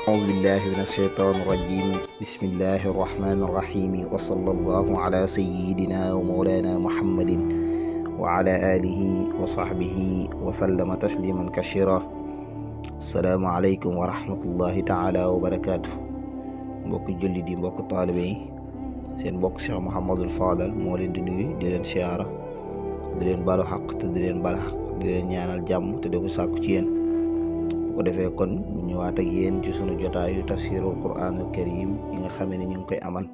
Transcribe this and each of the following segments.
أعوذ بالله من الشيطان الرجيم بسم الله الرحمن الرحيم وصلى الله على سيدنا ومولانا محمد وعلى آله وصحبه وسلم تسليما كثيرا. السلام عليكم ورحمة الله تعالى وبركاته. mbokk julli di mbokk taalibe yi seen mbokk Cheikh Mouhamadul Fadal moo leen di nuyu di leen siyaara di leen balu xaq te di leen bal xaq di leen ñaanal jàmm te di ko sàkku ci yéen. bu ko defee kon ñu ñëwaat ak yéen ci sunu jotaayu tafsirul Qur'anul Karim yi nga xamee ne ñu ngi koy amal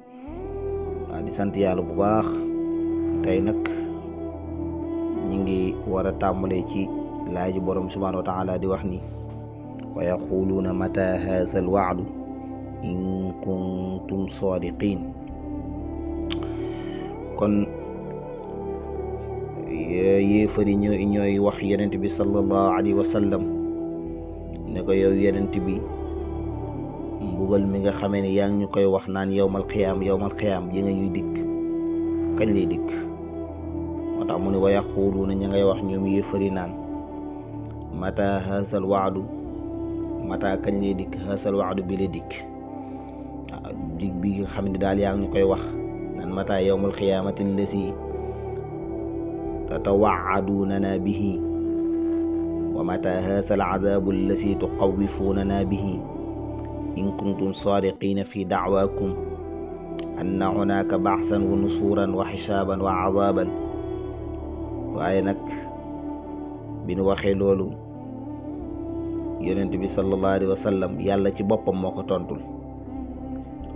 di sant yàlla bu baax. tey nag ñu ngi war a tàmbalee ci laaju borom subhanahu wa taala di wax ni wa yaquluuna mata haza al waadu in kuntum sadiqin. kon yéefari ñooy wax yonent bi sallallahu alayhi wa sallam ne ko yow yonent bi mbugal mi nga xamee ne yaa ngi ñu koy wax naan yawmal qiyaam yi nga ñuy dikk kañ lay dikk. moo tax mu ne wa yaquluuna ña ngay wax ñoom yéefari naan mata haazal waadu mata kañ lay dikk haazal waadu bi la dikk. dig bi nga xam ne daal yaa ngi ñu koy wax naan mata yawmal qiyaamati allati tatawa'adunana bihi wa mata haazal azaabu allati tuxawwifunana bihi in kuntum sadiqina fi da'waakum anna hunaaka ba'san wa nusuran wa xisaaban wa azaaban. waaye nag bi nu waxee loolu yonent bi sallallahu alayhi wa sallam yàlla ci boppam moo ko tontul.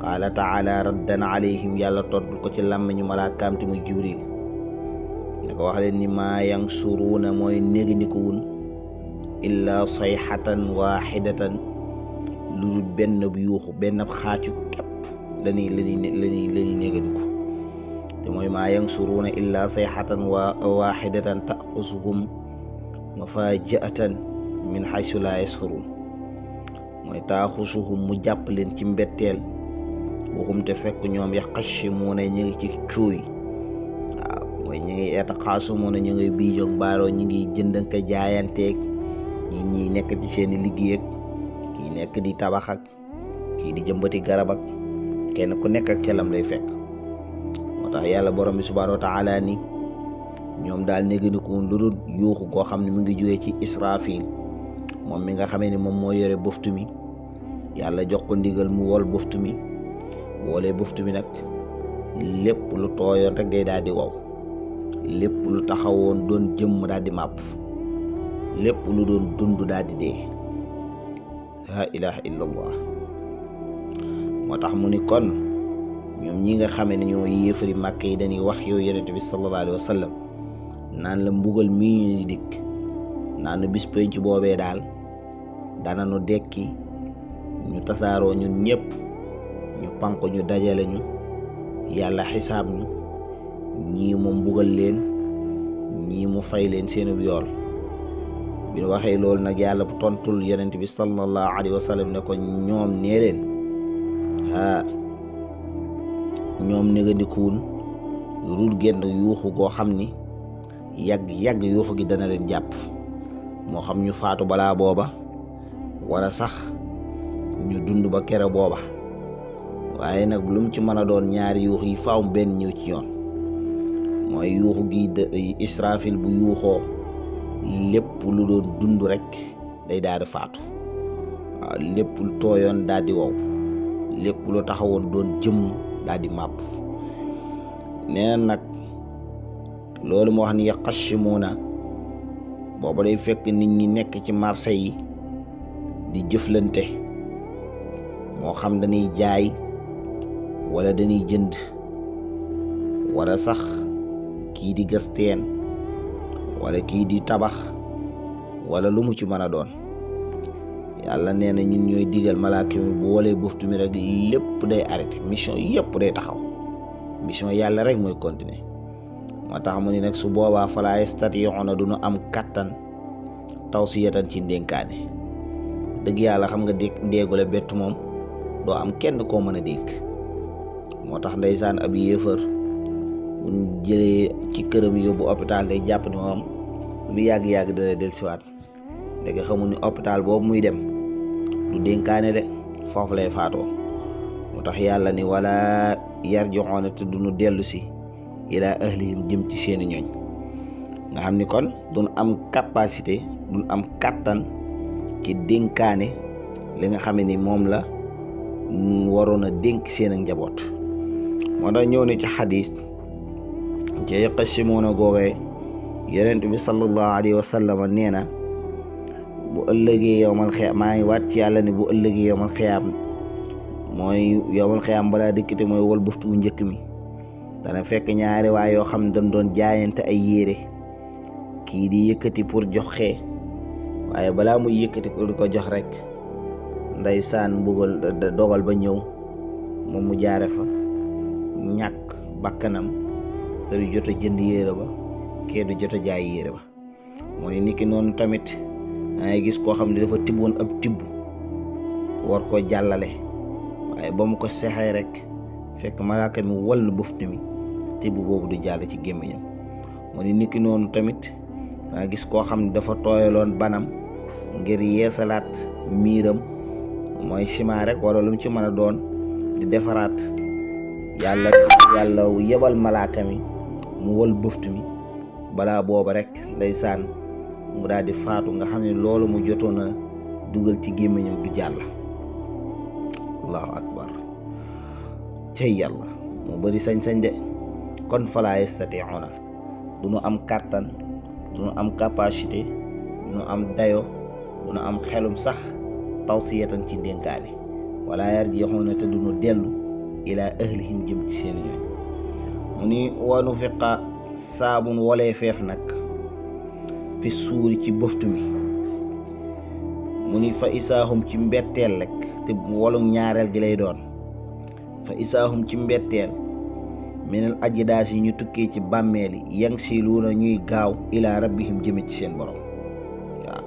qaala taala raddan alayhim yàlla tontul ko ci làmmiñu malaakaam te muy jibril ne ko wax leen ni maa yansuruuna mooy négandikuwun illaa sayxatan waxidatan lu dul benn bu yuuxu benn xaacu képp lañuy négandiku te mooy maa yansuruuna illaa sayxatan waxidatan taxusuhum mafajaatan min xaysu laa yasxuruun. mooy taaxusuhum mu jàpp leen ci mbetteel waxum te fekk ñoom yaxashimuuna ñu ngi ci cuuy. waaw mooy ñu ngi yataxaasumuuna ñu ngi biijoog baaroo ñu ngi jëndanka jaayanteeg ñi nekk ci seeni liggéey ak kii nekk di tabax ak kii di jëmbati garab ak kenn ku nekk ak kelam lay fekk. moo tax yàlla borom bi subhaanahu wa taala ni ñoom daal néganikuwun lu dul yuuxu koo xam ne mu ngi jógee ci Israfil moom mi nga xamee ni moom moo yore buftu mi. yàlla jox ko ndigal mu wol buftu mi woolee buftu mi nag lépp lu tooyoon rek day daal di wow, lépp lu taxawoon doon jëmm daal di màpp, lépp lu doon dund daal di dee. la ilaha illallah. moo tax mu ni kon ñoom ñi nga xamee ne ñoo yéefari màkk yi dañuy wax yow yonent bi sallallahu alayhi wa sallam naan la mbugal mii ñu dikk naan bis penc boobee daal dana nu dekki ñu tasaaroo ñun ñëpp ñu panko ñu dajale ñu yàlla xisaab ñu ñii mu mbugal leen ñii mu fay leen seenub yool. bi ñu waxee loolu nag yàlla tontul yonent bi sallallahu alayhi wa sallam ne ko ñoom nee leen ñoom négandikuwun lu dul génn yuuxu goo xam ni yàgg yuuxu gi dana leen jàpp, moo xam ñu faatu balaa booba wala sax ñu dund ba kere booba. waaye nag lu mu ci mën a doon ñaari yuux yi faaw benn ñëw ci yoon. mooy yuuxu gi Israfil bu yuuxoo lépp lu doon dund rek day daal di faatu. waaw lépp lu tooyoon daal di wow, lépp lu taxawoon doon jëmm daal di màpp. nee na nag loolu moo wax ni yaxashimuuna booba day fekk nit ñi nekk ci marché yi di jëflante, moo xam dañuy jaay wala dañuy jënd wala sax kii di gas teen wala kii di tabax wala lu mu ci mën a doon. yàlla nee na ñun ñooy digal malaaka mi bu walee buftu mi rek lépp day arrêté, mission yëpp day taxaw, mission yàlla rek mooy continuer. moo tax mu ni nag su boobaa falaa yastati'uuna du ñu am kattan tawsiyatan ci ndénkaane. dëgg yàlla xam nga déegule bett moom doo am kenn koo mën a dénk. moo tax ndeysaan ab yéefar buñ jëlee ci këram yóbbu hôpital day jàpp ni moom lu yàgg-yàgg dana dellusiwaat ndeke xamul ni hôpital boobu muy dem du dénkaane de foofu lay faatoo. moo tax yàlla ni wala yarji'uuna te duñu dellu si ila ahlihim jëm ci seeni ñooñ. nga xam ni kon duñ am capacité, duñ am kàttan ci dénkaane li nga xam ni moom la waroon a dénk seen ak njaboot. moo tax ñëw na ci xadis ci yaqsimuuna googee yonent bi sallallahu alayhi wa sallam nee na bu ëllëgee yowmal xiyaam, maa ngi waat ci yàlla ne bu ëllëgee yowmal xiyaam, mooy yowmal xiyaam balaa dikkite mooy wal buftu bu njëkk mi, dana fekk ñaari waay yoo xam ne dañ doon jaayante ay yére, kii di yëkkati pour jox xee, waaye balaa muy yëkkati pour di ko jox rek ndeysaan mbugal dogal ba ñëw, moom mu jaare fa ñàkk bakkanam te du jot a jënd yére ba, kee du jot a jaay yére ba. moo ne niki noonu tamit dangay gis koo xam ne dafa tibboon ab tibb war ko jàllale, waaye ba mu ko sexee rek fekk malaaka mi wall buftu mi, tibb boobu du jàll ci gémmiñam. moo ne niki noonu tamit danga gis koo xam ne dafa tooyaloon banam ngir yeesalaat miiram, mooy ciment rek wala lu mu ci mën a doon di defaraat, yàlla yebal malaaka mi mu wol buftu mi, balaa booba rek ndeysaan mu daal di faatu. nga xam ne loolu mu jotoon a dugal ci gémmiñam du jàll. allahu akbar, cey yàlla mu bari sañ-sañ de. kon falaa yastati'una, du nu am kàttan, du nu am capacité, du nu am dayo, du nu am xelum sax tawsiyatan ci dénkaane. wala yarji'una te du nu dellu ila ahlihim jëm ci seen ñooñ. mu ni wanu fiqa saabun wolee feef nag fi suuri ci bëftu mi. mu ni fa isaahum ci mbetteel rek, te wolu ñaareel gi lay doon. fa isaahum ci mbetteel minal ajdaas yi ñu tukkee ci bàmmeel yi yansiluuna ñuy gaaw ila rabbihim jëme ci seen borom. waaw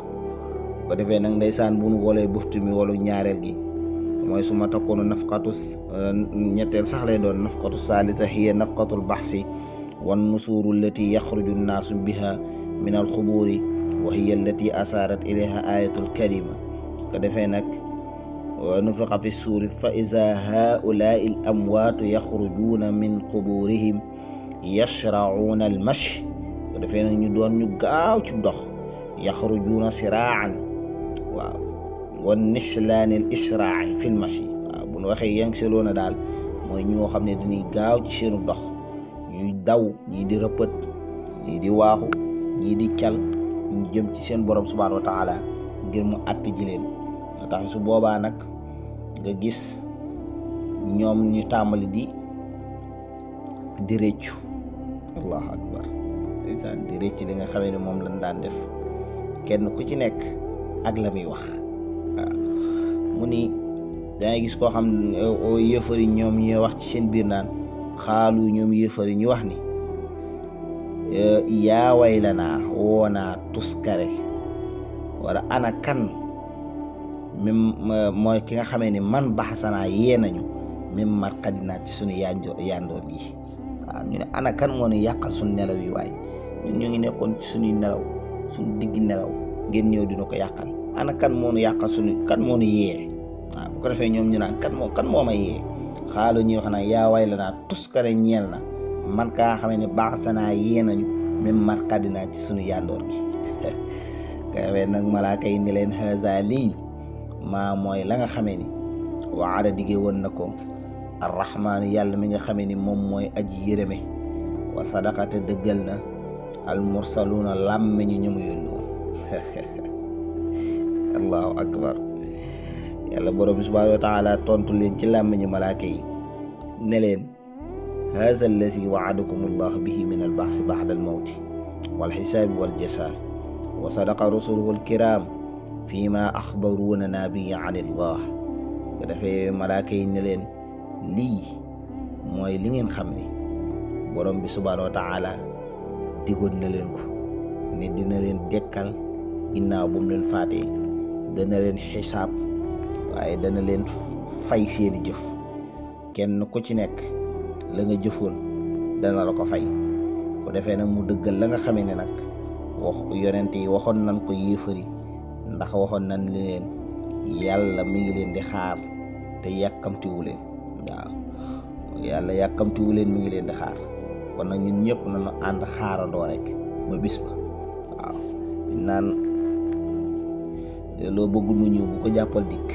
ko defee nag ndeysaan bu nu wolee bëftu mi wolu ñaareel gi mooy su ma takkoonu nafqatu ñetteel sax lay doon. nafqatu saalisa hiya nafqatul baxsi wan nusuuru allati yaxruju nnaasu biha min alxubuuri wa hiya allati asaarat ilayha ayatul karima. ko defee nag wa nufiqa fi suuri fa iza haulaai al amwaatu yaxrujuuna min quburihim yashracuuna al mashi. ko defee nag ñu doon ñu gaaw ci dox, yaxrujuuna siraan, waaw wan nishlaani al ishraa'i fil mashi. waaw bu ñu waxee yansiluuna daal mooy ñoo xam ne dañuy gaaw ci seenu dox, ñuy daw, ñii di rëpët, ñii di waaxu, ñii di cal, ñu jëm ci seen borom subhaanahu wa taala ngir mu àtt ji leen. nga tax su boobaa nag nga gis ñoom ñu tàmbali di réccu. allahu akbar, ndeysaan di réccu li nga xamee ne moom lañ daan def, kenn ku ci nekk ak la muy wax. waaw mu ni dangay gis koo xam yëfari ñoom ñuy wax ci seen biir naan xaalu, ñoom yëfari ñu wax ni yaa waylanaa woonaa tuskare, wala ana kan même mooy ki nga xamee ni man baxasanaa yee nañu même markadinaa ci suñu yandoor gi. waaw ñu ne ana kan moo ñu yàqal suñu nelaw yi, waaye ñun ñu ngi nekkoon ci suñuy nelaw, suñu diggi nelaw, ngeen ñëw dina ko yàqal. ana kan moo ñu yàqal suñu, kan moo ñu yee? waaw bu ko defee ñoom ñu naan kan moo may yee. xaalu ñuy wax naan yaa way la naa tuskare ñeel na man kaa xamee ne baxasanaa yee nañu même markadinaa ci suñu yandoor gi. kawee nag malaaka yi ni leen haza lii maa mooy la nga xamee ni waada digge woon na ko arrahmaanu yàlla mi nga xamee ni moom mooy aji yërëme, wa sadaqate dëggal na almursaluuna làmmiñu ñu mu yónni woon. allahu akbar, yàlla borom bi subhaanahu wa taala tontu leen ci làmmiñu malaaka yi ne leen haza allazi waadakum allahu bihi min albaxsi baxda almawti walxisaabi waljasa wa sadaqa rusuluhu alkiram fii ma axbaruunana bihi an allah. ko defee malaaka yi ne leen lii mooy li ngeen xam ne borom bi subhaanahu wa taala digoon na leen ko ne dina leen dekkal ginnaaw bu mu leen faatee, dana leen xisaab, waaye dana leen fay seeni jëf. kenn ku ci nekk la nga jëfoon dana la ko fay. ko defee nag mu dëggal la nga xamee ne nag wax yonent yi waxoon nañ ko yéefari, ndax waxoon nañ leen yàlla mi ngi leen di xaar te yàkkamtiwu leen. waaw yàlla yàkkamtiwu leen, mi ngi leen di xaar. kon nag ñun ñëpp nañu ànd xaarandoo rek ba bis ba. waaw naan loo bëggul mu ñëw bu ko jàppal dikk,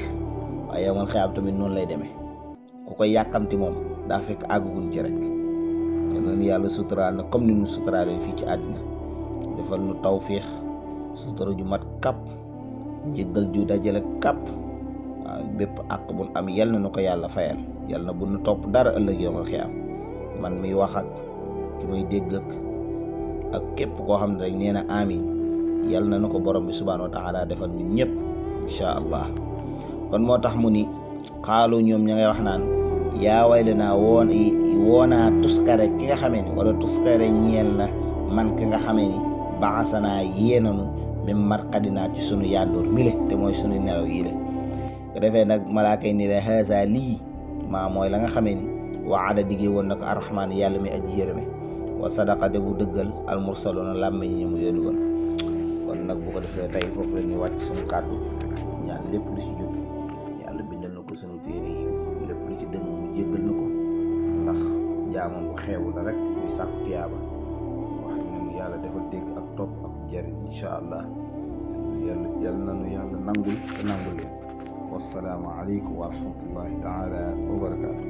waaye yow man xëyam tamit noonu lay demee. ku ko yàkkamti moom daa fekk àggugun ci rek. kon nag yàlla suturaal na comme ni ñu suturaalee fii ci àddina, defal nu tawfiix, sutura ju mat kàpp, njëggal ju dajale kàpp. waaw bépp àq bu am yal na nu ko yàlla fayal, yal na bu nu topp dara ëllëg yow man xëyam. man miy wax ak ki may dégg ak képp koo xam ne rek nee na amiin, yal na nu ko borom bi subhaanahu wa taala defal ñun ñëpp incha allah. kon moo tax mu ni xaalu ñoom ña ngay wax naan yaa wayle naa woonaa tuskare ki nga xamee ni, wala tuskare ñeel na man ki nga xamee ni baasanaa yéenanu même marqadinaa ci sunu yàndoor mile, te mooy sunu nelaw yi le. ko defee nag malaaka yi ni la haasa lii maa mooy la nga xamee ni waada diggee woon na ko arrahmaan yàlla mi aji yërëme, wa sadaqa de bu dëggal almursaloona làmmeñ ñi mu yónni woon. kon nag bu ko defee tey foofu la ñuy wàcc suñu kàddu, ñaan lépp lu ci jub yàlla bindal na ko suñu téere yi, lépp lu ci dëng mu jéggal na ko, ndax jaamam bu xeebu la rek di sàkku tiyaaba. wax nañu yàlla defal dégg ak topp ak jariñ incha allah. yàlla nañu yàlla nangul te nangul leen. wassalaamu aleykum wa rahmatullahi taala wa barakaatu.